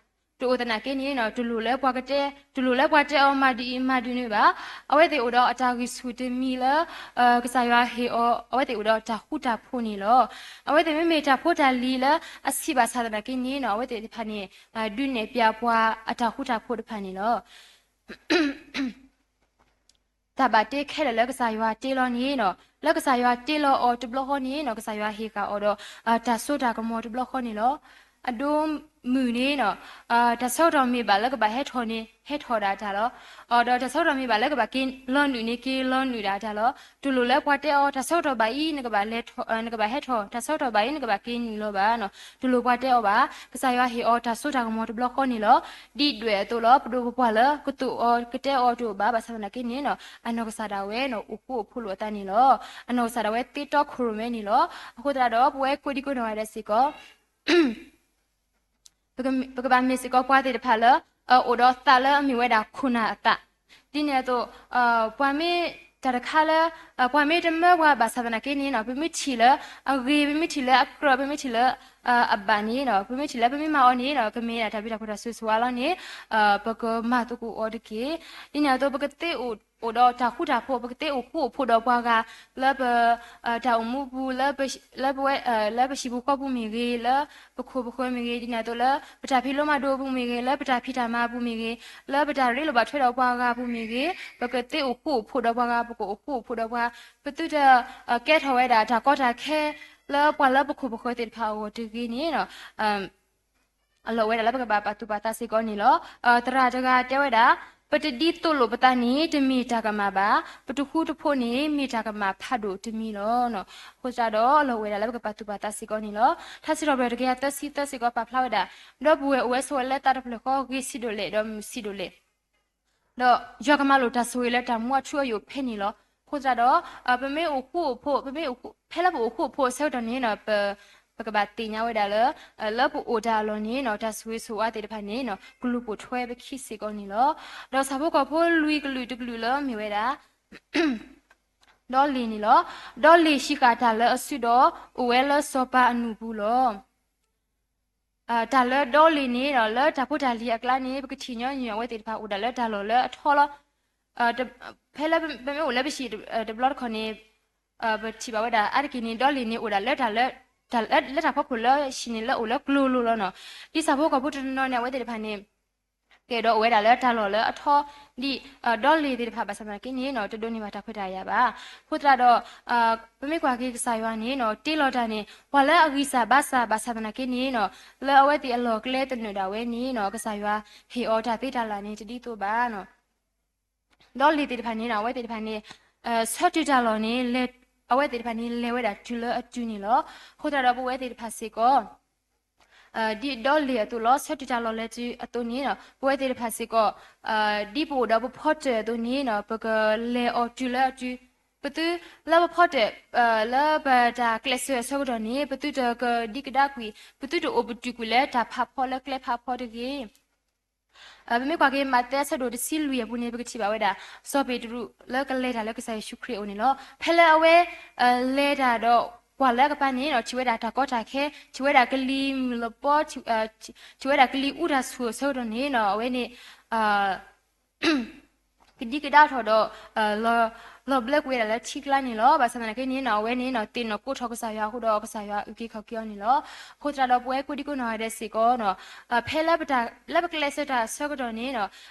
တအိၣ်သနာ်က့န့ၣ်နီၤ တလိၣ်လၢပှၤကတဲ, တလိၣ်လၢပှၤတဲအီၤမၤဒ်အံၤမၤဒ်နုၤဘၣ်. အဝဲသ့ၣ်အိၣ်ဒီးအတၢ်ဂံၢ်ဆူၣ်တမံၤလၢ ကစၢ်ယွၤဟ့ၣ်အီၤ အဝဲသ့ၣ်အိၣ်ဒီးတၢ်ဃူတၢ်ဖိးန့ၣ်လီၤ. အဝဲသ့ၣ်မ့မ့ၢ်တၢ်ဖိတၢ်လံၤလၢအဆံးဘၣ်ဆၣ်သနာ်က့န့ၣ်နီၤ အဝဲသ့ၣ်တဖၣ်န့ၣ် ဒုးနဲၣ်ပျးပှၤအတၢ်ဃူတၢ်ဖိးတဖၣ်န့ၣ်လီၤ. တၢ်ဘၣ်တ့ခဲလၢာ်လၢကစၢ်ယွၤတ့လီၤန့ၣ်နီၤ လၢကစၢ်ယွၤတ့လီၤအီၤတဘျီဃီန့ၣ်နီၤ ကစၢ်ယွၤဟ့ၣ်ဃာ်အီၤဒီး တၢ်စိတၢ်ကမီၤတဘျီဃီန့ၣ်လီၤ. အဒိမုၢ်န့ၣ်နီၤ တၢ်ဆၢကတီၢ်မ့ၢ်ဘၣ်လၢကဘၣ်ဟဲထီၣ်န့ၣ် ဟဲထီၣ်ဒၣ်တၢ်လီၤ. ဒီးတၢ်ဆၢကတီၢ်မ့ၢ်ဘၣ်လၢကဘၣ်က့ၤလီၤနုာ်န့ၣ် က့ၤလီၤနုာ်ဒၣ်တၢ်လီၤ. တလိၣ်လၢပှၤတဲအီၤ တၢ်ဆၢကတီၢ်ဘၣ်အံၤ နကဘၣ်လဲၤထီၣ်, နကဘၣ်ဟဲထီၣ်, တၢ်ဆၢကတီၢ်ဘၣ်အံၤ နကဘၣ်က့ၤနုာ်လီၤဘၣ်နီၤ တလိၣ်ပှၤတဲအီၤဘၣ်. ကစၢ်ယွၤဟ့ၣ်အီၤတၢ်စိတၢ်ကမီၤတဘျီဃီန့ၣ်လီၤ. ဒ်ဒွဲၣ်အသိးလီၤ ပဒိၣ်ပပှၢ်လၢကတိၤအီၤကတဲအီၤတအိၣ်ဘၣ် ဘၣ်ဆၣ်သနာ်က့န့ၣ်နီၤ အနီၢ်ကစၢ်ဒၣ်ဝဲနီၤ အိၣ်ဃူအိၣ်ဖိးလိာ်အသးန့ၣ်လီၤ. အနီၢ်ကစၢ်ဒၣ်ဝဲသ့တီခိၣ်ရိၣ်မဲန့ၣ်လီၤ. အဃိသတးဒီး ပဝဲကိးဒံကိးနီၢ်ဂၤဒဲးစ့ၢ်ကီး ပကဘၣ်မ့ၢ်စ့ၢ်ကီးပှၤသ့ၣ်တဖၣ်လၢ အိၣ်ဒီးသးလၢအမ့ၢ်ဝဲဒၣ်ခိၣ်နၢ်အသး, ဒ်န့ၣ်အသိး ပှၤမ့ၢ်တၢ်တခါလၢ ပှၤမ့ၢ်တမၢပှၤဘၣ်ဆၣ်သနာ်က့န့ၣ်နီၤ ပမ့ၢ်ထံၣ်လၢအဂ့ၤ ပမ့ၢ်ထံၣ်လၢအကြၢး ပမ့ၢ်ထံၣ်လၢအဘၣ်န့ၣ်နီၤ ပမ့ၢ်ထံၣ်လၢပမ့ၢ်မၤအီၤန့ၣ်နီၤ ကမ့ၢ်ဒၣ်တၢ်ဘျုးတၢ်ဖှိၣ်တၢ်ဆိၣ်ဂ့ၤဆိၣ်ဝါလီၤန့ၣ် ပကမၤသကိးအီၤတက့ၢ်. ဒ်န့ၣ်အသိး ပကသ့အိၣ် အိၣ်ဒီးတၢ်ဃူတၢ်ဖိး ပကသ့အိၣ်ဃူအိၣ်ဖိးဒီးပှၤဂၤ လၢပ တၢ်အိၣ်မူပူၤ လၢပဝဲ လၢပဟံၣ်ပူၤဃီပူၤမ့ၢ်ဂ့ၤ လၢပခိၣ်ပဃၢၤမ့ၢ်ဂ့ၤ ဒ်န့ၣ်အသိးလၢ ပတၢ်ဖံးလိမၤဒိးပူၤမ့ၢ်ဂ့ၤ လၢပတၢ်ဖံးတၢ်မၤပူၤမ့ၢ်ဂ့ၤ လၢပတၢ်ရ့လိာ်ဘၣ်ထွဲဒီးပှၤဂၤပူၤမ့ၢ်ဂ့ၤ ပကသ့အိၣ်ဃူအိၣ်ဖိးဒီးပှၤဂၤ ပကအိၣ်ဃူအိၣ်ဖိးဒီးပှၤ ပသုတ ကဲထီၣ်ဝဲဒၣ်တၢ်ကီတၢ်ခဲ လၢပှၤလၢပခိၣ်ပဃၢၤသ့ၣ်တဖၣ်အဂီၢ်တဂ့ၤန့ၣ် အလီၢ်ဝဲဒၣ်လၢပကဘၣ်ပာ်သူၣ်ပာ်သးစ့ၢ်ကီးန့ၣ်လီၤ. သရၣ်တဂၤတဲဝဲဒၣ် ပတဒ်သိးလိာ်ပသးန့ၣ် တမ့ၢ်တၢ်ကမၣ်ဘၣ်, ပတဃူတဖိးန့ၣ် မ့ၢ်တၢ်ကမၣ်ဖးဒိၣ်တမံၤလီၤ. အဃိသတးဒီး အလီၢ်ဝဲဒၣ်လၢပကပာ်သူၣ်ပာ်သးစ့ၢ်ကီးန့ၣ်လီၤ. ထါစံးထီၣ်ပတြၢၤတကယၤသၢဆံသၢစ့ၢ်ကီးပာ်ဖျါဝဲဒၣ် ဒီပုၢ်ဝဲၢ်အိၣ်ဝဲဆိးဝဲလၢသးတဖျၢၣ်ဃီ ဂ့ၤဆံးဒိၣ်လဲၣ် ဒီးမုာ်ဆံးဒိၣ်လဲၣ် ဒီးယွၤကမၤလိာ်တၢ်ဆိၣ်ဂ့ၤလၢတၢ်မူအထူအယိာ်ဖဲန့ၣ်လီၤ. အဃိသတးဒီး ပမ့ၢ်အိၣ်ဃူအိၣ်ဖိး ပမ့ၢ် ဖဲလၢပအိၣ်ဃူအိၣ်ဖိးအဆၢကတီၢ်န့ၣ် ပကဘၣ်သ့ၣ်ညါဝဲဒၣ်လၢ လၢပအိၣ်တၢ်အလီၢ်န့ၣ် တၢ်ဆိၣ်ဂ့ၤဆိၣ်ဝါသ့ၣ်တဖၣ်န့ၣ် ကလူၤပိာ်ထွဲပခံစ့ၢ်ကီးန့ၣ်လီၤ. ဒီးဆၣ်ဖိကီၢ်ဖိလွံၢ်ကလုာ်တကလုာ်လၢမ့ၢ်ဝဲဒၣ် ဒီလ့ၣ်န့ၣ်လီၤ. ဒီလ့ၣ်ဟံးဃာ်တၢ်လၢအစုဒီး အိၣ်ဝဲလၢစီၤပၤအနူၢ်ပူၤလီၤ. တၢ်လၢဒီလ့ၣ်န့ၣ်ဒီး လၢတၢ်ဖိတၢ်လံၤအကျါန့ၣ် ပကထံၣ်ညီညီအဝဲသ့ၣ်တဖၣ်အိၣ်ဒၣ်လၢတၢ်လီၢ်လၢအထီလီၤ. ဖဲလၢပမ့ၢ်အိၣ်လၢပဟံၣ်တဘျီတခီၣ်န့ၣ် ပထံၣ်ဘၣ်ဝဲဒၣ်အါတက့ၢ်န့ၣ် ဒီလ့ၣ်န့ၣ်အိၣ်ဒၣ်လၢတၢ်လၢ တၢ်လၢ လၢတၢ်ဖီခိၣ်လၢဟံၣ်န့ၣ်လၢအိၣ်လၢကျိၤလိၤလီၤနီၤ. ဒ်ဆၣ်ဖိကီၢ်ဖိတနီၤနီၤန့ၣ် အဝဲသ့ၣ်တဖၣ်န့ၣ် ကဲဒီးအိၣ်ဝဲဒၣ်လၢတၢ်လီၢ်လၢအထီ ဒ် ဒီလ့ၣ်သ့ၣ်တဖၣ်ဘၣ်ဆၣ်သနာ်က့န့ၣ်နီၤ တဒိးန့ၢ်ဘၣ်တၢ်ခွဲးတၢ်ယာ်ဘၣ်. အဃိသတးဒီး ပမ့ၢ်ကွၢ်က့ၤကစၢ်ယွၤန့ၣ်နီၤ တ့လီၤတၢ်န့ၣ် ပှၤလၢအဂံၢ်စၢ်ဘါစၢ်ဘၣ်ဆၣ်သနာ်က့န့ၣ်နီၤ လၢအဝဲသ့ၣ်အလီၢ်အကျဲတနုာ်ဒၣ်ဝဲန့ၣ်နီၤ ကစၢ်ယွၤဟ့ၣ်အီၤတၢ်သ့တၢ်လၢ်န့ၣ် တဒ်သိးဘၣ်နီၤ. ဒီလ့ၣ်သ့ၣ်တဖၣ်န့ၣ်နီၤ အဝဲသ့ၣ်တဖၣ်န့ၣ် ဆၢတုၤတၢ်လီၢ်န့ၣ် အဝဲသ့ၣ်တဖၣ်န့ၣ်လဲၤဝဲဒၣ်တုၤလၢအတုၤန့ၣ်လီၤ. အဃိသတးဒီးပဝဲသ့ၣ်တဖၣ်စ့ၢ်ကီး ဒ်ဒီလ့ၣ်အသိးလီၤ ဆၢတုၤတၢ်လီၢ်လဲၤတုၤအသိးန့ၣ်နီၤ ပဝဲသ့ၣ်တဖၣ်စ့ၢ်ကီး ဒ်ပအိၣ်ဒီးပဖီတၢၣ်အသိးန့ၣ်နီၤ ပကလဲၤအီၤတုၤလၢအတုၤ ပသုလၢပဖီတၢၣ် လၢပတၢ်ကျဲးစၢးအဆၢကတီၢ်န့ၣ် ပသုတကဒံကဒါကွံာ် ပသုတအိၣ်ပတုာ်ကွံာ်လၢတၢ်ဖးဖီလၢကျဲဖးဖီတဂ့ၤ. ပမ့ၢ်ကွၢ်က့ၤမးသဲအဆၢဒိၣ်တဆံလွံၢ်အပူၤန့ၣ် ပကထံၣ်ဘၣ်ဝဲဒၣ် စီၤပ့းတရူးလၢကလဲၤတၢ်လၢကစၢ်ယ့ၣ်ၡူးခရံာ်အအိၣ်န့ၣ်လီၤ. ဖဲလၢအဝဲ လဲၤတၢ်ဒီးကွၢ်လၢအကပၤန့ၣ်နီၤ ထံၣ်ဝဲဒၣ်တၢ်ကီတၢ်ခဲ ထံၣ်ဝဲဒၣ်ကလံၤမုၢ်လပီ ထံၣ်ဝဲဒၣ်ကလံၤအူတၢ်ဆူၣ်အဆၢကတီၢ်န့ၣ်နီၤ အဝဲန့ၣ် ကဒံကဒါထီၣ်ဒီး လီၤဘျၢကွံာ်ဝဲဒၣ်လၢထံကျါန့ၣ်လီၤ. ဘၣ်ဆၣ်သနာ်က့န့ၣ်နီၤ အဝဲန့ၣ်နီၤ သ့ၣ်နီၣ်ကိးထီၣ်ကစၢ်ယွၤအဃိဒီး ကစၢ်ယွၤအုၣ်က့ၤခီၣ်က့ၤအီၤန့ၣ်လီၤ. အဃိသတးဒီးပဝဲကိးဒံကိးနီၢ်ဂၤဒဲးစ့ၢ်ကီးနီၤ ဖဲလၢပတၢ် လၢပကျဲးစၢးတၢ်အဆၢကတီၢ်န့ၣ်နီၤ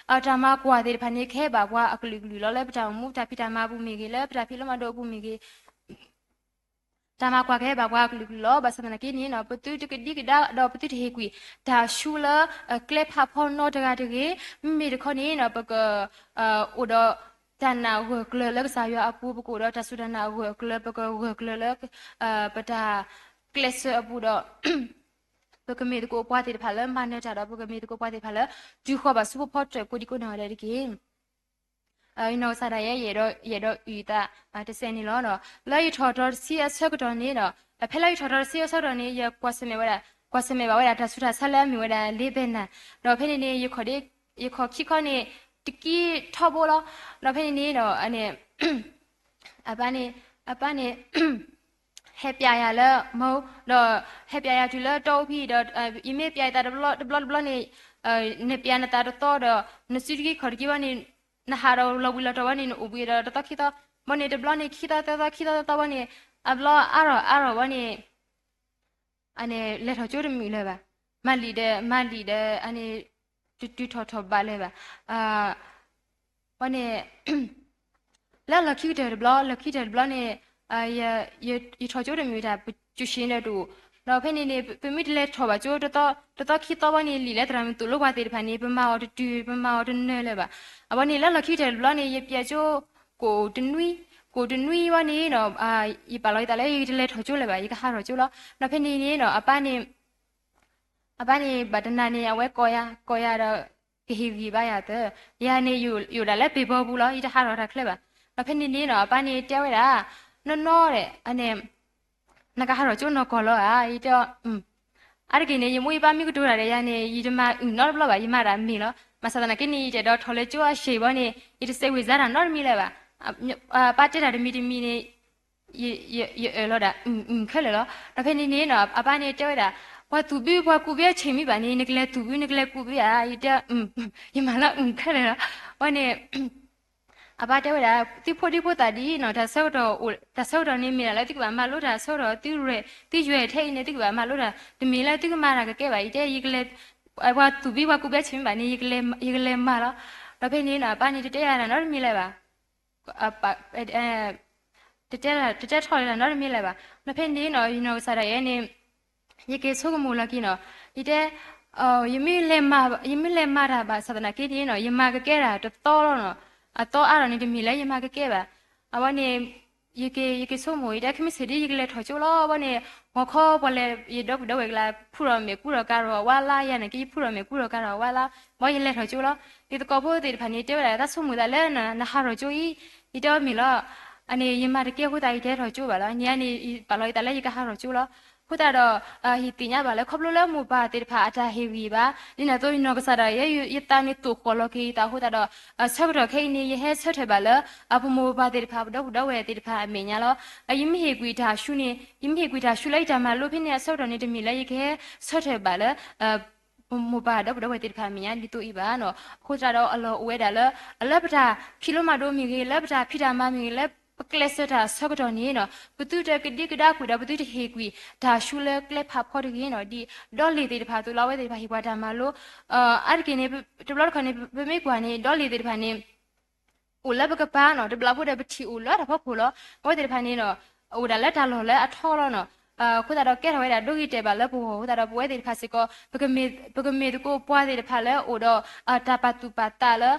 တၢ်မၤကွၢ်သ့ၣ်တဖၣ်န့ၣ် ကဟဲဘၣ်ပှၤအကလုာ်ကလုာ်လီၤ. လၢပတၢ်အိၣ်မူတၢ်ဖံးတၢ်မၤအပူၤမ့ၢ်ဂ့ၤ လၢပတၢ်ဖံးလိမၤဒိးအပူၤမ့ၢ်ဂ့ၤ တၢ်မၤကွၢ်ကဟဲဘၣ်ပှၤအကလုာ်ကလုာ်လီၤ. ဘၣ်ဆၣ်သနာ်က့န့ၣ်နီၤ ပသုတကဒံကဒါဒီးပသုတဟ့ၣ်ကွံာ် တၢ်ဆူလၢ ကျဲဖးဖီနီတဂၤတဂ့ၤ. မ့မ့ၢ်တခီန့ၣ်နီၤ ပက အိၣ်ဒီးတၢ်နာ်ဂၢၢ်ကျၢၤလၢကစၢ်ယွၤအပူၤ ပကအိၣ်ဒီးတၢ်စူၢ်တၢ်နာ်ဂၢၢ်ကျၢၤ ပကဂၢၢ်ကျၢၤလၢ ပတၢ်ကျဲးစၢးအပူၤဒီး ပကမ့ၢ်သကိးပှၤသ့ၣ်တဖၣ်လၢမၤနၢၤတၢ်ဒီး ပကမ့ၢ်သကိးပှၤသ့ၣ်တဖၣ်လၢ တုၤဃီၤဘၣ်ဆူဖိဖီတၢၣ်ကိးဒံကိးနီၢ်ဂၤဒဲးတက့ၢ်. ယနီၢ်ကစၢ်ဒၣ်ယဲ ယအဲၣ်ဒိး ယအဲၣ်ဒိးအုၣ်သး တစဲးန့ၣ်လီၤ. လၢယထီၣ်တဆံအဆၢကတီၢ်န့ၣ်ဒီး ဖဲလၢယထီၣ်တဆံအဆၢကတီၢ်န့ၣ် ယကွၢ်ဆၢၣ်မဲာ်ဝဲဒၣ် ကွၢ်ဆၢၣ်မဲာ်ဘၣ်ဝဲဒၣ်တၢ်ဆူးတၢ်ဆါလၢအမ့ၢ်ဝဲဒၣ် လ့ဘဲနၢ် ဒီးဖဲန့ၣ်န့ၣ် ယခီၣ်ခံခီန့ၣ် တကံထီဘိလီၤ. ဒီးဖဲန့ၣ်န့ၣ်ဒီး အန့ၣ် အပၢ်န့ၣ် အပၢ်န့ၣ် ဟဲပျးယၤလၢမူ ဒီးဟဲပျးယၤတုၤလၢတီအူဖံဒီး ယမ့ၢ်ပျးယသးတဘျီတဘျီန့ၣ် နပျးနသးတသီဒီး နစုတက့ၢ်ခီၣ်တက့ၢ်ဘၣ်န့ၣ် နဟးဒီးလီၤဘှံးလီၤတီၤဘၣ်န့ၣ် နအိၣ်ဘှံးဒီးတသီခံသီ ဘၣ်န့ၣ်တဘျီန့ၣ်ခံသီသၢသီခံသီသီဘၣ်န့ၣ် အဘျီအါထီၣ်အါထီၣ်ဘၣ်န့ၣ် အန့ၣ်လဲၤထီၣ်ကၠိတမုာ်လၢၤဘၣ်. မၤလံာ်ဒီးမၤလံာ်ဒီး အန့ၣ် တတုၤထီၣ်ထီၣ်ဘးလၢၤဘၣ်. ဝဲန့ၣ် လၢလီၢ်ခံကတၢၢ်တဘျီ လီၢ်ခံကတၢၢ်တဘျီန့ၣ် ယထီၣ်ကၠိတမုာ်တၢ် ပကၠိၣ်ဆံးဒီးတအိၣ် ဒီးဖဲန့ၣ်န့ၣ် ပမ့ၢ်တလဲၤထီၣ်ဘၣ်ကၠိ တသီခံသီဘၣ်န့ၣ် လံာ်လၢသရၣ်မုၣ်သိၣ်လိပှၤသ့ၣ်တဖၣ်န့ၣ် ပမၤအီၤတတုၤ ပမၤအီၤတနၢၤလၢၤဘၣ်. အဝဲန့ၣ် လၢလီၢ်ခံကတၢၢ်တဘျီန့ၣ် ယပျးကၠိ ကိၣ်တနွံ ကိၣ်တနွံဘၣ်န့ၣ်နီၤ ယပာ်လီၤယသးလၢယတလဲၤထီၣ်ကၠိလၢၤဘၣ် ယကဟးထီၣ်ကၠိလီၤ. ဒီးဖဲန့ၣ်န့ၣ်နီၤ အပၢ်န့ၣ် အပၢ်န့ၣ် ဘၣ်တနၤန့ၣ် အဝဲကိးယၤ ကိးယၤဒီး ကဟ့ၣ်ဂံၢ်ဘါယၤသၢ, ယၤန့ၣ် ယအိၣ်ဒၣ်လၢပ့ၤဘီပူၤလီၤ ယတဟးထီၣ်တၢ်ချၢဘၣ်. ဒီးဖဲန့ၣ်န့ၣ်နီၤ အပၢ်န့ၣ်တဲဝဲဒၣ် နီၢ်နီၢ်ဒီး အန့ၣ် နကဟးထီၣ်ကၠိနီၢ်ကီၢ်လီၤဧါ ယတဲအီၤ အါတက့ၢ်န့ၣ် ယမိၢ်ယပၢ်မ့ၢ်ကတိၤတၢ်ဒီးယၤန့ၣ် ယတမၤအုၣ်နီတဘျီဘၣ် ယမၤတၢ်မ့ၢ်လီၤ. ဘၣ်ဆၣ်သနာ်က့န့ၣ် ယတအဲၣ်ဒိးထီၣ်လၢကၠိအဆံးဘၣ်န့ၣ် ယတစဲးဝံၤစါတၢ်နီတမံၤလၢၤဘၣ်. ပၢ်တဲတၢ်တမံၤတမံၤန့ၣ် ယအၢၣ်လီၤဒၣ် အုၣ်အုၣ်ခဲလၢာ်လီၤ. ဒီးဖဲန့ၣ်န့ၣ်နီၤ အပၢ်န့ၣ်တဲဝဲဒၣ် ပှၤသူၣ်ဘုပှၤကူၣ်ဘုအဆံးမ့ၢ်ဘၣ်န့ၣ် နကလဲၤသူၣ်ဘု နကလဲၤကူၣ်ဘုဧါ ယတဲ ယမၤလၢအုၣ်ခဲလၢာ်လီၤ. ဝဲန့ၣ် အပၢ်တဲဝဲဒၣ် သုဖိဒံဖိသၣ်ဒ်နီၤ တၢ်ဆၢကတီၢ် တၢ်ဆၢကတီၢ်န့ၣ် မ့ၢ်ဒၣ်လၢသုကဘၣ်မၤလိတၢ်ဆၢကတီၢ် သုရွဲၣ် သုယွဲၢ်ထဲအံၤန့ၣ် သုကဘၣ်မၤလိတၢ် တမ့ၢ်လၢသုကမၤတၢ်ကကဲဘၣ် ယတဲ ပှၤသူၣ်ဘုပှၤကူၣ်ဘုအဆံးမ့ၢ်ဘၣ်န့ၣ် ယကလဲၤမၤလီၤ. ဒီးဖဲန့ၣ်နီၤ အပၢ်န့ၣ်တတဲယၤတၢ်နီတမံၤလၢၤဘၣ် တတဲထီၣ်လၢၤတၢ်နီတမံၤလၢၤဘၣ်. ဒီးဖဲန့ၣ်နီၤ ယနီၢ်ကစၢ်ဒၣ်ယဲန့ၣ် ယက့ၤဆိကမိၣ်လီၤက့ၤနီၤ ယတဲ ယမ့ၢ်လဲၤမၤတၢ်ဘၣ်ဆၣ်သနာ်က့န့ၣ်နီၤ ယမၤကကဲတၢ်တသီလီၤနီၤ အသီအါထီၣ်န့ၣ် တမ့ၢ်လၢယမၤကကဲဘၣ်. အဝဲန့ၣ် ယက့ၤ ယက့ၤဆိကမိၣ် ယတဲ ခဲမုၢ်ဆ့ၣ်ဒ် ယကလဲၤထီၣ်ကၠိလီၤ. ဝဲန့ၣ် ဂီၤခီပှၤလဲၤ ယဒီပုၢ်ဒီဝဲၢ်ကလါ ဖုထီၣ်မဲာ်ကူထီၣ်ကၤထီၣ်ဝါလါ ယၤန့ၣ်က့ ယဖုထီၣ်မဲာ်ကူထီၣ်ကၤထီၣ်ဝါလါ ဘၣ်ယလဲၤထီၣ်ကၠိလီၤ. ယသကိးဖိသ့ၣ်တဖၣ်န့ၣ် တဲဝဲဒၣ် တၢ်ဆိကမိၣ်သးလၢ နဟးထီၣ်ကၠိအံၤ ယတဲအီၤမ့ၢ်လီၤ. အန့ၣ် ယမၤတကဲအဃိသတး ယတဟဲထီၣ်ကၠိဘၣ်လီၤ. န့ၣ်န့ၣ် ယပာ်လီၤယသးလၢယကဟးထီၣ်ကၠိလီၤ. အဃိသတးဒီး ယသ့ၣ်ညါဘၣ်လၢ ခီဖျိလၢမိၢ်ပၢ်သ့ၣ်တဖၣ်အတၢ်ဟ့ၣ်ဂံၢ်ဘါ ဒ်န့ၣ်အသိး ယနီၢ်ကစၢ်ဒၣ်ယဲ ယသးန့ၣ်သိၣ်ဃီၣ်လီၤက့ၤယသးအဃိသတးဒီး ဆၢကတီၢ်ခဲအံၤန့ၣ် ယဟဲဆၢထၢၣ်ဘၣ်လၢ ပမိၢ်ပပၢ်သ့ၣ်တဖၣ် ပဒီပုၢ်ဒီဝဲၢ်သ့ၣ်တဖၣ်အမဲာ်ညါလီၤ. ယမ့ၢ်ဟ့ၣ်ကွံာ်တၢ်ဆူန့ၣ် ယမ့ၢ်ဟ့ၣ်ကွံာ်တၢ်ဆူလၢယတၢ်မၤလိဖဲန့ၣ်အဆၢကတီၢ်န့ၣ် တမ့ၢ်လၢယကဟဲဆၢထၢၣ်ဘၣ်လၢ ပမိၢ်ပၢ်ဒီပုၢ်ဒီဝဲၢ်သ့ၣ်တဖၣ်အမဲာ်ညါဒ်သိးအံၤဘၣ်နီၤ. အဃိသတးဒီးအလီၢ်အိၣ်ဝဲဒၣ်လၢ လၢပတၢ်ဖံးလိမၤဒိးမ့ၢ်ဂ့ၤ လၢပတၢ်ဖံးတၢ်မၤမ့ၢ်ဂ့ၤ လၢပကျဲးစၢးတၢ်အဆၢကတီၢ်န့ၣ်နီၤ ပသုတကဒံကဒါကွံာ်ဒီး ပသုတဟ့ၣ်ကွံာ်တၢ်ဆူလၢကျဲဖးဖီတဂ့ၤနီၤ. ဒ်ဒီလ့ၣ်သ့ၣ်တဖၣ်အသိးလီၤ အဝဲသ့ၣ်တဖၣ်ဟ့ၣ်ပှၤတၢ်မၤလိ အါတက့ၢ်န့ၣ် တဘျီတခီၣ်န့ၣ် ပမ့ၢ်ကွၢ်န့ၣ် ဒီလ့ၣ်သ့ၣ်တဖၣ်န့ၣ် အိၣ်လၢပကပၤနီၤ တဘျီဖိဒီးပထံၣ်အိၣ်လၢတၢ်ဖီခိၣ်လီၤ. အဝဲသ့ၣ်တဖၣ်န့ၣ်နီၤ အိၣ်ဒၣ်လၢတၢ်လီၢ်လၢအထီလီၤနီၤ. အဃိသတးဒီးကဲထီၣ်ဝဲဒၣ်ဒိဂ့ၤတဲာ်ဘၣ်လၢပဂီၢ်အဃိသတးဒီး ပဝဲသ့ၣ်တဖၣ်စ့ၢ်ကီး ပကမ့ၢ်သကိးပှၤသ့ၣ်တဖၣ်လၢအိၣ်ဒီး တၢ်ပာ်သူၣ်ပာ်သးလၢ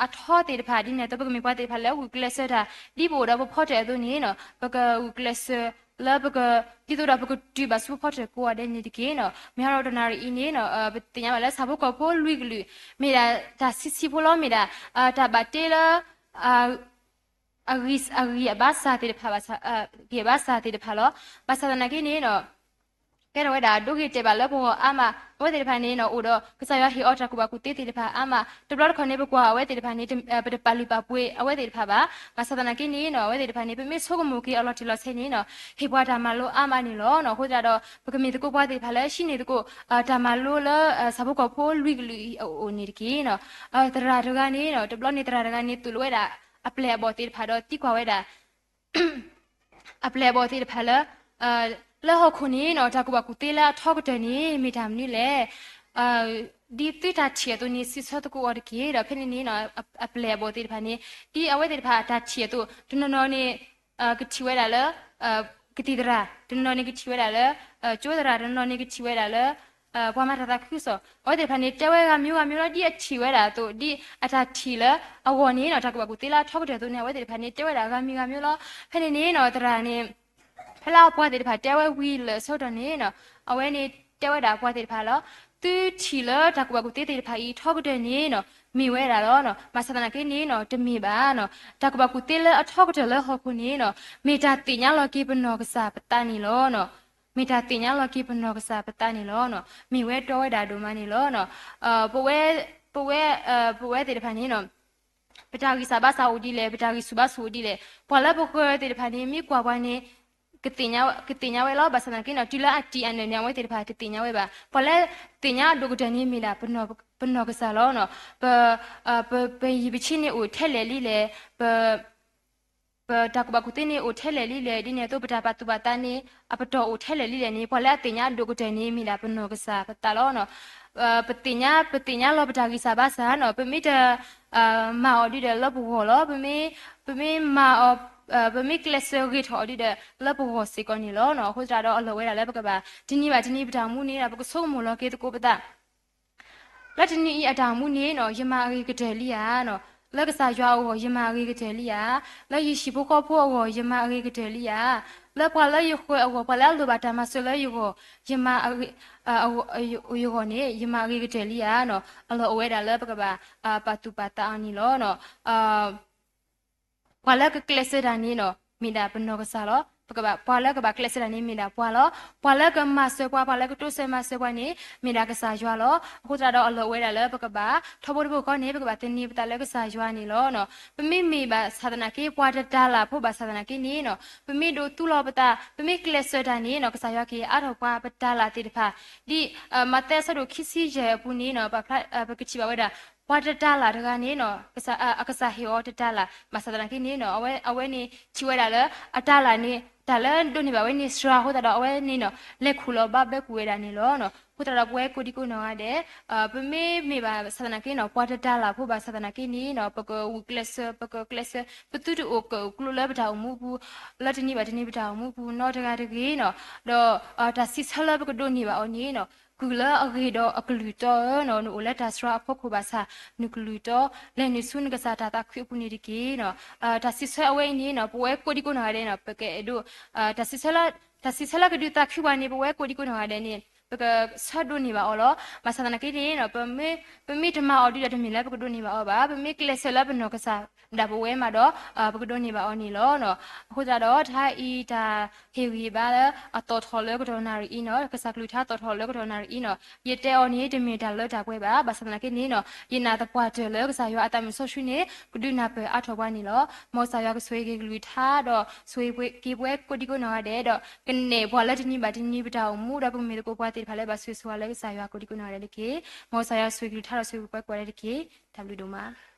အထီသ့ၣ်တဖၣ်ဒ်န့ၣ်အသိး ပကမ့ၢ်ပှၤသ့ၣ်တဖၣ်လၢဂုာ်ကျဲးစၢးတၢ် ဒ်ပအိၣ်ဒီးပဖီတၢၣ်အသိးန့ၣ်နီၤ ပကဂုာ်ကျဲးစၢးလၢပက ဒ်သိးဒီးပကတုၤဘၣ်ဆူပဖီတၢၣ်ကိးဂၤဒဲးန့ၣ်တက့ၢ်နီၤ. မ့ၢ်ဟီဒီးတနၣ်ရံၣ်အံၤန့ၣ်နီၤ ပသ့ၣ်ညါဘၣ်လၢဆၣ်ဖိကီၢ်ဖိလွံၢ်ကလုာ် မ့ၢ်ဒၣ်တၢ်ဆံးဆံးဖိလီၤ မ့ၢ်ဒၣ် တၢ်ဘၣ်တ့လၢ အဂံၢ် အဂံၢ်အဘါစၢ်သ့ၣ်တဖၣ်ဘၣ် ဂံၢ်အဘါစၢ်သ့ၣ်တဖၣ်လီၤ. ဘၣ်ဆၣ်သနာ်က့န့ၣ်နီၤ ကဲထီၣ်ဝဲဒၣ်ဒိဂ့ၤတဲာ်ဘၣ်လၢပဂီၢ်အါမး အဝဲသ့ၣ်တဖၣ်န့ၣ်နီၤ အိၣ်ဒီးကစၢ်ယွၤဟ့ၣ်အီၤတၢ်ကူၣ်ဘၣ်ကူၣ်သ့သ့ၣ်တဖၣ်အါမး တဘျီတခီၣ်န့ၣ် ပကွၢ်အဝဲသ့ၣ်တဖၣ်န့ၣ် ပတပာ်လုၢ်ပာ်ပှ့ၤအဝဲသ့ၣ်တဖၣ်ဘၣ်. ဘၣ်ဆၣ်သနာ်က့န့ၣ်နီၤ အဝဲသ့ၣ်တဖၣ်န့ၣ် ပမ့ၢ်ဆိကမိၣ်က့ၤအလီၤတံၢ်လီၤဆဲးန့ၣ်နီၤ ဟ့ၣ်ပှၤတၢ်မၤလိအါမးန့ၣ်လီၤနီၤ. အဃိသတးဒီး ပကမ့ၢ်သကိးပှၤသ့ၣ်တဖၣ်လၢ ဟံးန့ၢ်သကိး တၢ်မၤလိလၢ ဆၣ်ဖိကီၢ်ဖိလွံၢ်ကလုာ်အအိၣ်န့ၣ်တက့ၢ်နီၤ. သရၣ်တဂၤန့ၣ်နီၤ တဘျီန့ၣ်သရၣ်တဂၤန့ၣ် သိၣ်လိဝဲဒၣ်အပျဲၢ်အဘီၣ်သ့ၣ်တဖၣ်ဒီးသံကွၢ်ဝဲဒၣ် အပျဲၢ်အဘီၣ်သ့ၣ်တဖၣ်လၢ လၢဟီၣ်ခိၣ်န့ၣ်နီၤ တၢ်ကူၣ်ဘၣ်ကူၣ်သ့လၢအထီကတၢၢ်န့ၣ် မ့ၢ်တၢ်မနုၤလဲၣ်. ဒ်သုတၢ်ထံၣ်အသိးန့ၣ် စံးဆၢသကိးအီၤတက့ၢ်. ဒီးဖဲန့ၣ်န့ၣ်နီၤ အပျဲၢ်အဘီၣ်သ့ၣ်တဖၣ်န့ၣ် ဒ်အဝဲသ့ၣ်တဖၣ်အတၢ်ထံၣ်အသိး တနီၤနီၤန့ၣ် ကထံၣ်ဝဲဒၣ်လၢ ကသံၣ်သရၣ်, တနီၤနီၤန့ၣ်ကထံၣ်ဝဲဒၣ်လၢ ကၠိသရၣ်, တနီၤနီၤန့ၣ်ကထံၣ်ဝဲဒၣ်လၢ ပှၤမၤတၢ်သးခုကစီၣ်. အဝဲသ့ၣ်တဖၣ်န့ၣ် တဲဝဲဂၤမံၤဂၤမံၤလီၤ ဒ်အထံၣ်ဝဲဒၣ်အသိး ဒ်အတၢ်ထံၣ်လၢအဂီၢ်န့ၣ်နီၤ တၢ်ကူၣ်ဘၣ်ကူၣ်သ့လၢအထီကတၢၢ်အသိးန့ၣ် အဝဲသ့ၣ်တဖၣ်န့ၣ် တဲဝဲဒၣ်ဂၤမံၤဂၤမံၤလီၤ. ဖဲန့ၣ်န့ၣ်နီၤ သရၣ်န့ၣ် ဖဲလၢအပှၤသ့ၣ်တဖၣ်တဲဝဲဝံၤလၢာ်အဆၢကတီၢ်န့ၣ်နီၤ အဝဲန့ၣ်တဲဝဲဒၣ်ပှၤသ့ၣ်တဖၣ်လီၤ. သုထံၣ်လၢတၢ်ကူၣ်ဘၣ်ကူၣ်သ့သ့ၣ်တဖၣ်အံၤ ထီကတၢၢ်န့ၣ်နီၤ မ့ၢ်ဝဲဒၣ်လီၤ. ဘၣ်ဆၣ်သနာ်က့န့ၣ်နီၤ တမ့ၢ်ဘၣ်နီၤ တၢ်ကူၣ်ဘၣ်ကူၣ်သ့လၢအထီကတၢၢ်လၢဟီၣ်ခိၣ်န့ၣ်နီၤ မ့ၢ်တၢ်သ့ၣ်ညါလီၤက့ၤပနီၢ်ကစၢ်ပသးန့ၣ်လီၤ. မ့ၢ်တၢ်သ့ၣ်ညါလီၤက့ၤပနီၢ်ကစၢ်ပသးန့ၣ်လီၤ. မ့ၢ်ဝဲတီဝဲဒၣ်ဒိၣ်မးန့ၣ်လီၤ. ပဝဲ ပဝဲ ပဝဲသ့ၣ်တဖၣ်န့ၣ်နီၤ ပတၢ်ဂံၢ်စၢ်ဘါစၢ်အိၣ်ဒ်လဲၣ် ပတၢ်ဂံၢ်ဆူၣ်ဘါဆူၣ်အိၣ်ဒ်လဲၣ် ပှၤလၢပဃၢၤသ့ၣ်တဖၣ်န့ၣ် မ့ၢ်ကွၢ်ပှၤန့ၣ် ကသ့ၣ်ညါဝဲလီၤ. ဘၣ်ဆၣ်သနာ်က့န့ၣ် တုၤလၢအတံၢ်အနၢၣ်န့ၣ် အဝဲသ့ၣ်တဖၣ်တသ့ၣ်ညါဝဲဘၣ်. ပှၤလၢသ့ၣ်ညါအဒိၣ်ကတၢၢ်န့ၣ်မ့ၢ်ဒၣ် ပနီၢ်ကစၢ်လီၤ. ပ ပယံာ်ပဆံးန့ၣ်အိၣ်ထဲလဲၣ်လံလဲၣ်, ပ ပတၢ်ကူၣ်ဘၣ်ကူၣ်သ့န့ၣ်အိၣ်ထဲလဲၣ်လံလဲၣ်, ဒ်န့ၣ်အသိး ပတၢ်ပာ်သူၣ်ပာ်သးန့ၣ် အပတီၢ်အိၣ်ထဲလဲၣ်လံလဲၣ်န့ၣ် ပှၤလၢအသ့ၣ်ညါအဒိၣ်ကတၢၢ်န့ၣ် မ့ၢ်ဒၣ်ပနီၢ်ကစၢ်ပသးလီၤ. ပသ့ၣ်ညါ ပသ့ၣ်ညါလီၤပတၢ်ဂံၢ်စၢ်ဘါစၢ်န့ၣ် ပမ့ၢ်တ မၤအီၤဒုဒီးလၢပဂီၢ်လီၤ. ပမ့ၢ် ပမ့ၢ်မၤအီၤ ပမ့ၢ်ကျဲးစၢးဂ့ၤထီၣ်အီၤဒုဒီး လၢပဂီၢ်စ့ၢ်ကီးန့ၣ်လီၤ. အဃိသတးဒီးအလီၢ်ဝဲဒၣ်လၢပကဘၣ် တနံၤဘၣ်တနံၤပတၢ်အိၣ်မူန့ၣ် ပကဆိကမိၣ်လီၤက့ၤသကိးပသး လၢတနံၤအံၤအတၢ်အိၣ်မူန့ၣ် ယမၤအဂ့ၤကတၢၢ်လံဧါ. လၢကစၢ်ယွၤအဂီၢ် ယမၤအဂ့ၤကတၢၢ်လံဧါ. လၢယဟံၣ်ဖိဃီဖိအဂီၢ် ယမၤအဂ့ၤကတၢၢ်လံဧါ. လၢပှၤလၢယဃၢၤအဂီၢ် ပှၤလၢအလိၣ်ဘၣ်တၢ်မၤစၢၤလၢယဂီၢ် ယမၤ ယဂီၢ်န့ၣ် ယမၤအဂ့ၤကတၢၢ်လံဧါ. အလီၢ်အိၣ်ဝဲဒၣ်လၢပကဘၣ် ပာ်သူၣ်ပာ်သးအီၤန့ၣ်လီၤ. ပှၤလၢကကျဲးစၢးတၢ်န့ၣ် မ့ၢ်ဒၣ်ပနီၢ်ကစၢ်လီၤ. ပှၤလၢကဘၣ်ကျဲးစၢးတၢ်န့ၣ် မ့ၢ်ဒၣ်ပှၤလီၤ. ပှၤလၢကမၤစၢၤပှၤ ပှၤလၢကတိစၢၤမၤစၢၤပှၤန့ၣ် မ့ၢ်ဒၣ်ကစၢ်ယွၤလီၤ. အဃိသတးဒီးအလီၢ်အိၣ်ဝဲဒၣ်လၢပကဘၣ် ထီဘိတဘိခီန့ၣ် ပကဘၣ်သန့ၤပသးလၢကစၢ်ယွၤန့ၣ်လီၤ. ပမ့ၢ်မ့ၢ်ဘၣ်ဆၣ်သနာ်က့ ပှၤတတၤလၣ်ဖိဘၣ်ဆၣ်သနာ်က့န့ၣ် ပမ့ၢ်ဒိးသူလီၤပသး ပမ့ၢ်ကျဲးစၢးတၢ်န့ၣ် ကစၢ်ယွၤက့ၤအါထီၣ်ပှၤပတၤလၣ်သ့ၣ်တဖၣ် ဒ်မးသဲအဆၢဒိၣ်ခံဆံယဲၢ်အပူၤန့ၣ် ပကထံၣ်ဘၣ်ဝဲဒၣ် ပှၤတတၤလၣ်တဂၤန့ၣ် အကစၢ်ဟ့ၣ်အီၤတတၤလၣ် ဘၣ်ဆၣ်သနာ်က့န့ၣ် အဝဲန့ၣ်ထံၣ်ဝဲဒၣ်လၢ အတၤလၣ်န့ၣ် တၢ်လၢဒိးန့ၢ်ဘၣ်ဝဲန့ၣ်စှၤအဃိသတးဒီး အဝဲန့ၣ် လဲၤခူၣ်လီၤဘၣ်ဘၢကွံာ်ဝဲဒၣ်န့ၣ်လီၤ. အဃိသတးဒီးပဝဲကိးဒံကိးနီၢ်ဂၤဒဲး ပမ့ၢ်မ့ၢ်ဘၣ်ဆၣ်သနာ်က့န့ၣ် ပှၤတတၤလၣ်ဖိဘၣ်ဆၣ်သနာ်က့န့ၣ် ပကဂုာ်ကျဲးစၢး ပကကျဲးစၢး ပသုတအိၣ်ကၢၣ်အိၣ်ကျိလၢပတၢ်အိၣ်မူပူၤ လၢတနံၤဘၣ်တနံၤပတၢ်အိၣ်မူပူၤနီတဂၤတဂ့ၤန့ၣ် ဒီးတၢ်စံးဆၢလၢပကဒိးန့ၢ်ဘၣ်အီၤန့ၣ် ကုၢ်လၢအဂ့ၤဒီးအကလုၢ်တီဧၢ, နအိၣ်လၢတၢ်စှၤအဖီခိၣ်ဘၣ်ဆၣ် နကလုၢ်တီ လဲၤနုာ်ဆူနကစၢ်တၢ်သးခုအပူၤန့ၣ်တက့ၢ်. တၢ်စံးဆၢအဝဲအံၤန့ၣ် ပဝဲကိးဒံကိးနီၢ်ဂၤဒဲးန့ၣ် ပကအဲၣ်ဒိး တၢ်စံးဆၢလၢကဒုးသးခုပှၤန့ၣ် ပဝဲကိးဒံကိးနီၢ်ဂၤဒဲးန့ၣ် ပကဆၢဒိးန့ၢ်ဘၣ်အီၤလီၤ. ဘၣ်ဆၣ်သနာ်က့န့ၣ် ပမ့ၢ်တမၤအီၤဒုဒီးတမ့ၢ်လၢပကဒိးန့ၢ်ဘၣ်အီၤဘၣ်. ပမ့ၢ်ကျဲးစၢးလၢပနီၢ်ကစၢ်ဒၣ်ပဝဲမးဒီး ပကဒိးန့ၢ်ဘၣ်အီၤန့ၣ်လီၤ. အဃိသတးဒီး တဟါအံၤတၢ်ဟ့ၣ်ဂံၢ်ဘါလၢအသီၣ်ထီၣ်လၢကတီၢ်နၣ်ရံၣ်အံၤန့ၣ် ကစၢ်ကလုၢ်ကထါသီၣ်ထီၣ်လၢကတီၢ်နၣ်ရံၣ်အံၤန့ၣ် ယတဲအီၤန့ၣ် တမ့ၢ်တၢ်လၢတၢ်ပှဲၤဘၣ်. ဘၣ်ဆၣ်သနာ်က့န့ၣ် ယနာ်သပှၢ်တၢၢ်လၢကစၢ်ယွၤအသးမုၢ်စီဆှံန့ၣ် ကဒုးနၢ်ပၢၢ်အါထီၣ်ပှၤန့ၣ်လီၤ. မ်ကစၢ်ယွၤကဆိၣ်ဂ့ၤက့ၤကလုၢ်ကထါဒီး ဆိၣ်ဂ့ၤက့ၤပဝဲကိးဒံကိးနီၢ်ဂၤဒဲးဒီး ကနဲၣ်ပှၤလၢတနံၤဘၣ်တနံၤပတၢ်အိၣ်မူဒီး ပကမ့ၢ်သကိးပှၤသ့ၣ်တဖၣ်လၢဘၣ်ဆိၣ်ဂ့ၤဆိၣ်ဝါလၢကစၢ်ယွၤကိးဒံကိးနီၢ်ဂၤဒဲးတက့ၢ်. မ်ကစၢ်ယွၤဆိၣ်ဂ့ၤကလုၢ်ကထါဒီးဆိၣ်ဂ့ၤပှၤကိးဂၤဒဲးတက့ၢ်. တၢ်ဘျုးဒိၣ်မး.